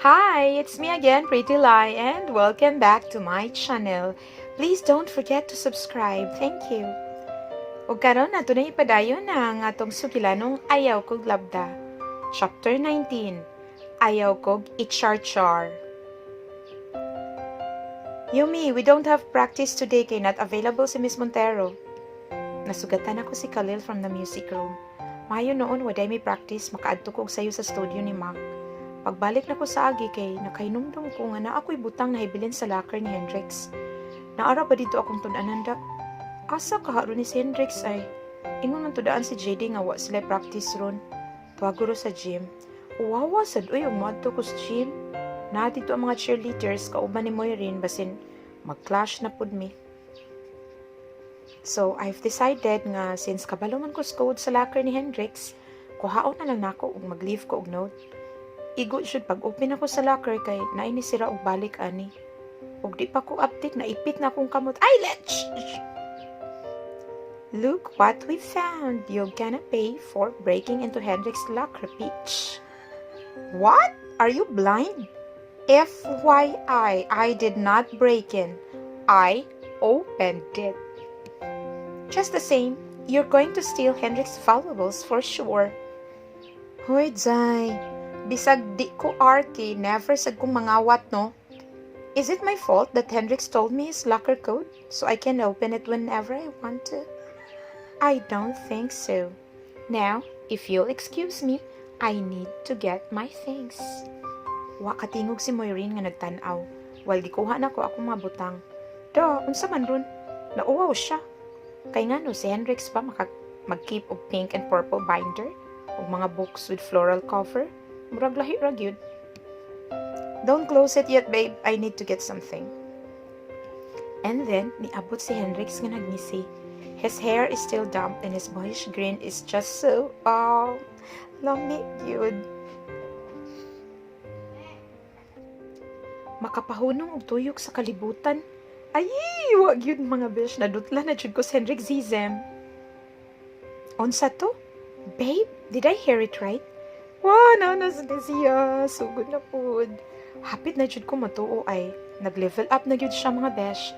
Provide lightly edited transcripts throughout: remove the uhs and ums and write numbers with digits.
Hi, it's me again, Pretty Lai, and welcome back to my channel. Please don't forget to subscribe. Thank you. Ug karon ato na ipadayon na ang atong sugilanong Ayaw Kog Labda. Chapter 19. Ayaw Kog Icharchar. Yumi, we don't have practice today kay not available si Miss Montero. Nasugatan ako si Khalil from the music room. Maayo nuon, waday may practice, makaadto ko og sayo sa studio ni Mac. Pagbalik na ko sa agi kay nakahinumdum ko nga naa ko'y butang nahibilin sa locker ni Hendrix. Naara ba dito akong tun-anan da? Asa kaha ron ni si Hendrix ay? Ingon man tudaan si JD nga wa sila practice ron. Tuwago ro sa gym. Uwawa sad uy ug moadto ko sa gym. Naa dito ang mga cheerleaders kauban ni Moirin, basin mag-clash na pud mi. So, I've decided nga since kabalo man ko sa code sa locker ni Hendrix, kuhaon na lang nako ug mag-leave ko og note. Igo jud pag open ako sa locker kay naay nisira og balik ani. Ug di pa ko update, naipit na akong kamot. Ay, let's! Look what we found. You're gonna pay for breaking into Hendrix's locker, Peach. What? Are you blind? FYI, I did not break in. I opened it. Just the same, you're going to steal Hendrix's valuables for sure. Hoy, Zay. Bisag di ko RK, never sad kong mangawat, no? Is it my fault that Hendrix told me his locker code so I can open it whenever I want to? I don't think so. Now, if you'll excuse me, I need to get my things. Wa katingog si Moirine nga nagtan-aw. While gikuha na ko akong mga butang. Da, unsa man ron? Nauwaw siya. Kay ngano si Hendrix pa maka mag-keep og pink and purple binder ug mga books with floral cover? Murag lahi ra gyud. Don't close it yet, babe. I need to get something. And then, niabot si Hendrix nga nagngisi. His hair is still damp and his boyish grin is just so, oh, lami gyud. Makapahunong og tuyok sa kalibutan. Ay, wa gyud, mga besh. Nadutla na jud ko si Hendrix Zizem. Unsa to? Babe, did I hear it right? Wa, na na siya. Sugod na pud. Hapit na jud ko matuo ay. Nag-level up na gyud siya, mga besh.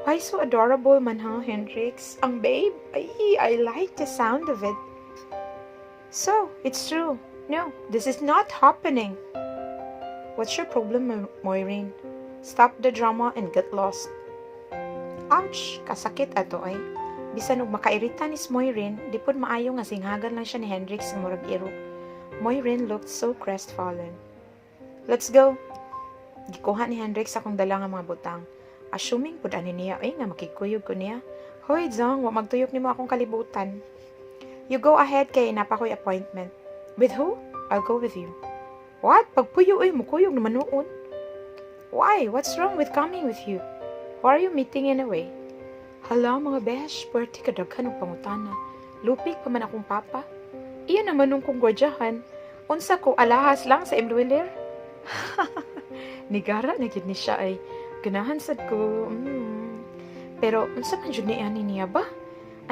Why so adorable man, ha, Hendrix? Ang babe, ay, I like the sound of it. So, it's true. No, this is not happening. What's your problem, Moirine? Stop the drama and get lost. Ouch! Kasakit ato ay. Bisan og makairita ni Moirine, di pod maayo nga singhagan lang siya ni Hendrix nga murag iro. Moirine looked so crestfallen. Let's go. Gikuha ni Hendrix akong dala nga mga butang. Assuming pud ani niya ay nga makikuyog ko niya. Hoy, Zong, wa magtuyok nimo akong kalibutan. You go ahead kay naa pa ko'y appointment. With who? I'll go with you. What? Pagpuyo ay mukuyog naman noon. Why? What's wrong with coming with you? Who are you meeting anyway? Hala, mga besh, puwerte kadaghan og pangutana. Lupig pa man akong papa. Iya naman nung kong gwardyahan. Unsa ko, alahas lang sa M. Lhuillier? Nigara na gyud ni siya ay. Ganahan sad ko. Pero unsa man jud ni ani niya ba?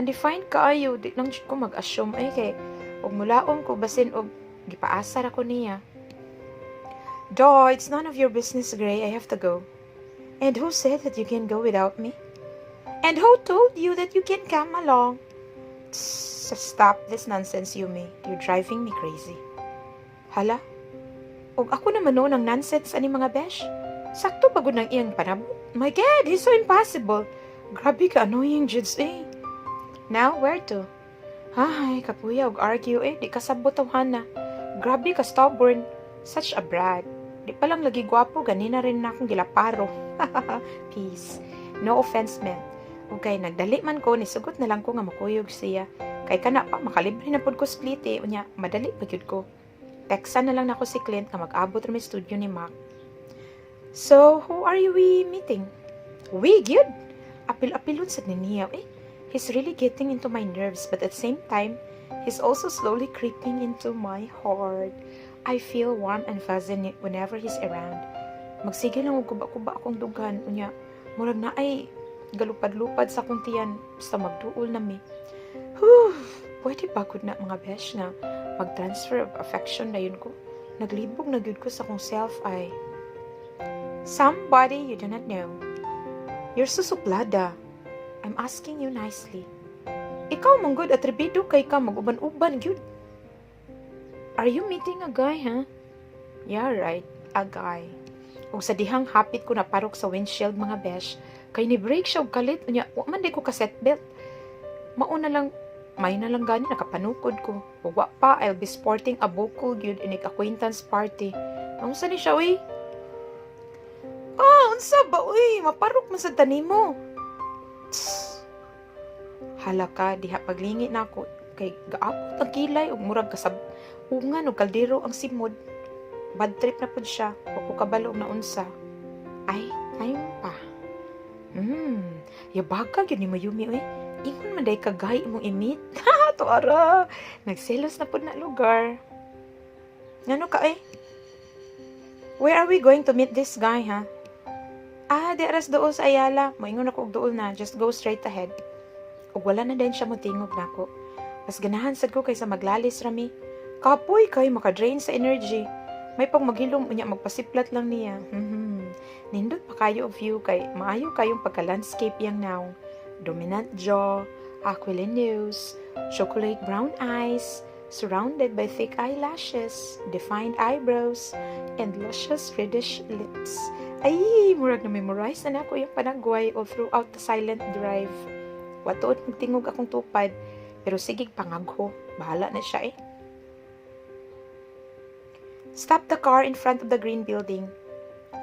Undefined kaayo, di lang jud ko mag-assume ay kay og mulaom ko basin og gipaasar ako niya. Duh, it's none of your business, Gray. I have to go. And who said that you can go without me? And who told you that you can come along? Tss, stop this nonsense, Yumi. You're driving me crazy. Hala? Og ako naman noon ang nonsense ani, mga besh. Sakto pagod ng iyang panabot. My God, he's so impossible. Grabe ka annoying, Jids eh. Now, where to? Ay, kapuya og argue eh. Di kasabot tawhana. Grabe ka stubborn. Such a brat. Di pa lang lagi gwapo, ganina rin na akong gilaparo. Peace. No offense meant. Okay, nagdali man ko, nisugot na lang ko nga makuyog siya. Kay kana pa, makalibre na pud ko split eh. Unya, madali pa gyud ko. Teksan na lang nako si Clint nga mag-abot ra mi studio ni Mac. So, who are you we meeting? We, gyud! Apil-apilon sad ni niya eh. He's really getting into my nerves, but at the same time, he's also slowly creeping into my heart. I feel warm and fuzzy whenever he's around. Magsige lang og kuba-kuba akong dughan. Unya, murag na ay galupad-lupad sa akong tiyan. Basta magduol na mi. Whew! Pwede ba gud na, mga besh, nga mag-transfer of affection na yun ko? Naglibog na gyud ko sa akong self ay. Somebody you do not know. You're so suplada. I'm asking you nicely. Ikaw man gud, atribido kay ka mag-uban-uban gyud. Are you meeting a guy, huh? Yeah, right. A guy. Ug sa dihang hapit ko naparok sa windshield, mga besh, kay ni brake siya og kalit unya wa man di ko ka seatbelt. Mauna lang may na lang gani nakapanukod ko. Ug wa pa, I'll be sporting a buckle gyud inig acquaintance party. Unsa ni siya, uy? Ah, unsa ba, uy? Maparok man sad ta nimo. Tss. Hala ka, diha paglingi nako kay gaabot ang kilay ug murag kasab ungan og kaldero ang simod. Bad trip na pud siya. Wa ko kabalo og naunsa. Ay, time pa. Yabaga gyud ni Mayumi oy. Ingon man day kagay imong i-meet. Ha, tuara. Nagselos na pud na lugar. Ngano ka eh? Where are we going to meet this guy, ha? Ah, di aras dool sa Ayala. Moingon ako og duol na. Just go straight ahead. Ug wala na din siya motingog nako. Mas ganahan sad ko kaysa maglalis rami. Kapoy kay maka-drain sa energy. May pag maghilom unya magpasiplat lang niya. Nindot pa kayo og view kay maayo kayong pagka-landscape yang now. Dominant jaw, aquiline nose, chocolate brown eyes, surrounded by thick eyelashes, defined eyebrows, and luscious reddish lips. Ay, murag na memorize na nako yung panagway all throughout the silent drive. Wa tuod magtingog akong tupad, pero sige pangagho, bahala na siya eh. Stop the car in front of the green building.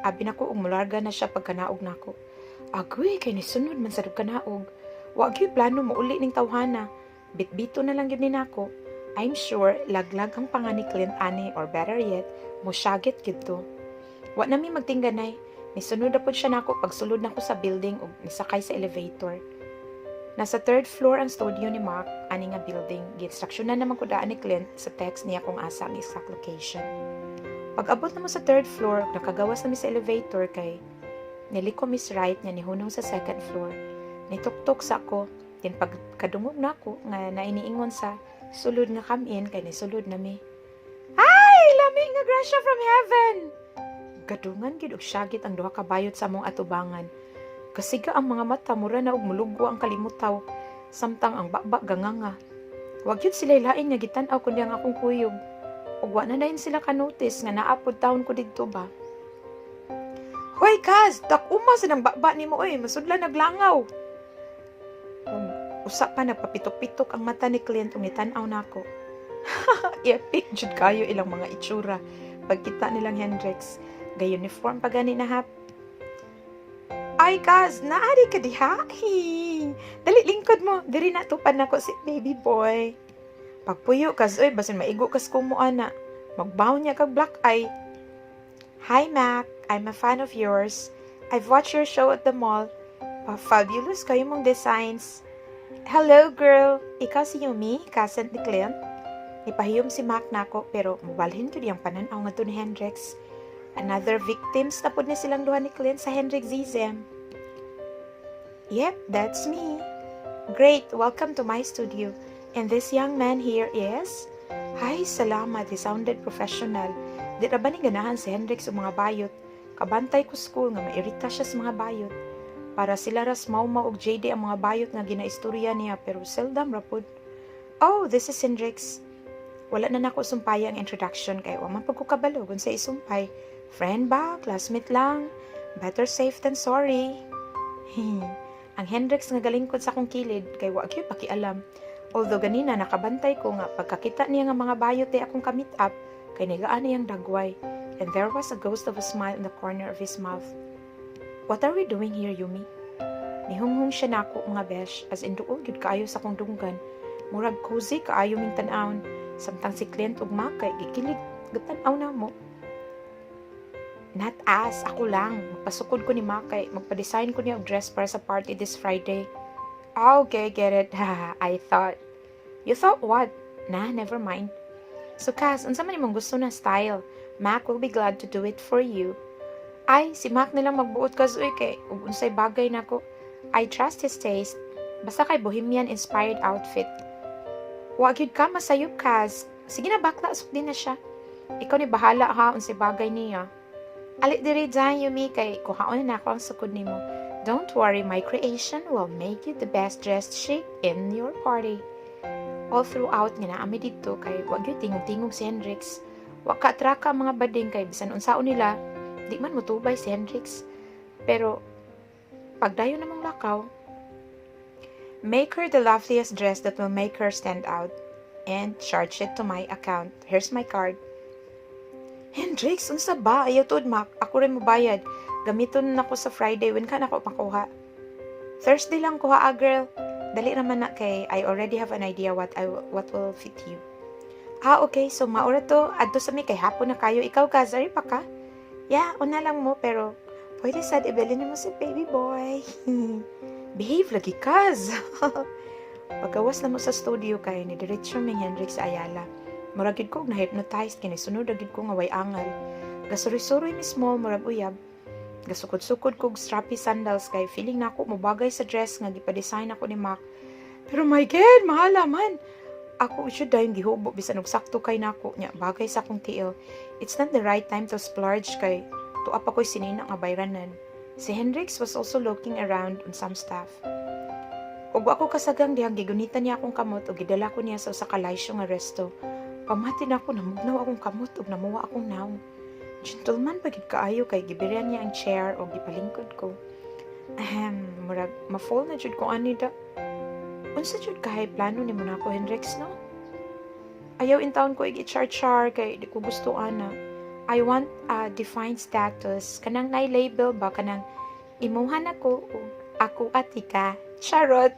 Abi nako ug mularga na siya pagkanaog nako. Agoy, kay nisunod man sa kanaog. Wa gyud plano mouli ning tawhana. Bitbito na lang gyud ni nako. I'm sure laglag ang panga ni Clint ani or better yet, mosyagit gyud to. Wa na mi magtingganay. Nisunod na pud siya nako pagsulod nako sa building ug nisakay sa elevator. Nasa third floor ang studio ni Mark ani nga building. Gi-instructionan naman ko daan ni Clint sa text niya kung asa ang exact location. Pag-abot na mo sa third floor, nakagawas na mi sa elevator kay niliko Miss Right nga nihunong sa second floor. Nituktok sa ako, din pagkadungog nako nga nainiingon sa sulod nga come in kay nisulod na mi. Ay, lami nga grasya from heaven. Gadungan gid og syagit ang duha ka bayot sa among atubangan. Kasiga ang mga mata, mura na og mulugwa ang kalimutaw samtang ang baba ganganga. Wa gyud sila lain nga gitan-aw kundi ang akong kuyog. Ug wa na dayon sila ka-notice nga naa pud taon ko didto ba. Hoy Kaz, dak-uma sa nang baba nimo oy, masudlan naglangaw. Ug usa pa, nagpapitok-pitok ang mata ni Clint ug nitan-aw nako. Epic jud kayo ilang mga itsura pagkita nilang Hendrix. Ga uniform pa gani na hap. Ay, Kaz, naari ka diha? Hi. Dali, lingkod mo. Diri na tupad nako si baby boy. Pagpuyo, Kaz, oy, basin maigo kas kumo ana. Magbaw niya kag black eye. Hi, Mac. I'm a fan of yours. I've watched your show at the mall. Pa-fabulous kayo mong designs. Hello, girl. Ikaw si Yumi, cousin ni Clint. Nipahiyom si Mac nako pero mubalhin gyud iyang panan-aw ngadto ni Hendrix. Another victims na pud ni silang duha ni Clint sa Hendrixism. Yep, that's me. Great, welcome to my studio. And this young man here is? Hi, salamat. He sounded professional. Di ra ba ni ganahan si Hendrix og mga bayot? Kabantay ko school nga mairita siya sa mga bayot. Para sila ras Mauma og JD ang mga bayot nga ginaistorya niya pero seldom ra pud. Oh, this is Hendrix. Wala na nako sumpaya ang introduction kay wa man pud ko kabalo kung sa isumpay. Friend ba? Classmate lang? Better safe than sorry. Ang Hendrix nga galingkod sa akong kilid kay wa gyud pakialam. Although ganina nakabantay ko nga pagkakita niya nga mga bayot di akong ka-meet up kay nigaan niyang dagway and there was a ghost of a smile in the corner of his mouth. What are we doing here, Yumi? Nihunghong siya nako, mga besh, as in duol gyud kaayo sa akong dunggan. Murag cozy kaayo ming tan-awon samtang si Clint ug Mac kay gikilig gatan-aw namo. Not us, ako lang. Magpasukod ko ni Mac kay magpa-design ko niya og dress para sa party this Friday. Ah, okay, get it. I thought. You thought what? Nah, never mind. So, Kaz, unsa man imong gusto na style? Mac will be glad to do it for you. Ay, si Mac nilang magbuot, Kaz, uy, kay ug unsay bagay nako. I trust his taste. Basta kay bohemian inspired outfit. Wa gyud ka masayop, Kaz. Sige na bakla, sukdi na siya. Ikaw ni bahala ha, unsay bagay niya. Ali diri dyan, Yumi, kay kuhaon na ako ang sukod nimo. Don't worry, my creation will make you the best dressed chick in your party. All throughout nga naa mi didto kay wa gyud tingog-tingog si Hendrix. Wa ka atraka ang mga bading kay bisan unsaon nila, di man motubay si Hendrix. Pero pagdayon namong lakaw, make her the loveliest dress that will make her stand out and charge it to my account. Here's my card. Hendrix, unsa ba? Ayaw tuod, Mac. Ako rin mobayad. Gamiton nako sa Friday. When ka nako makuha? Thursday lang kuha, ah, girl. Dali naman na kay I already have an idea what will fit you. Ah, okay. So, mao ra to. Adto sa mi kay hapon na kayo. Ikaw ka, ari pa ka? Yeah, una lang mo. Pero, pwede sad ibilin mo si baby boy. Behave lagi, Kaz. Pagawas na mo sa studio kay ni diretso mi Hendrix sa Ayala. Murag gyud ko og na-hypnotized kini sunod ra gyud ko nga way angal. Gasuroy-suroy mismo murag uyab. Gasukod-sukod kog strappy sandals kay feeling nako mobagay sa dress nga gipa-design ako ni Mac. Pero my God, mahala man. Ako jud dayon gihubo bisan og sakto kay nako nya bagay sa akong tiil. It's not the right time to splurge kay tuwa pa ko'y sinina nga bayranan. Si Hendrix was also looking around on some stuff. Ug wa ko kasagang dihang gigunitan niya akong kamot ug gidala ko niya sa usa ka laisyo nga resto. Pamati nako, namugnaw akong kamot ug namuwa akong nawong. Gentleman pa gid kaayo kay gibiryan niya ang chair ug gipalingkod ko. Ahem, murag ma-fall na jud ko ani da. Unsa jud kahay plano nimo nako, Hendrix, no? Ayaw intawon ko ig-char-char kay di ko gusto ana. I want a defined status, kanang nay label ba, kanang imuha na ko ug ako atika. Charot.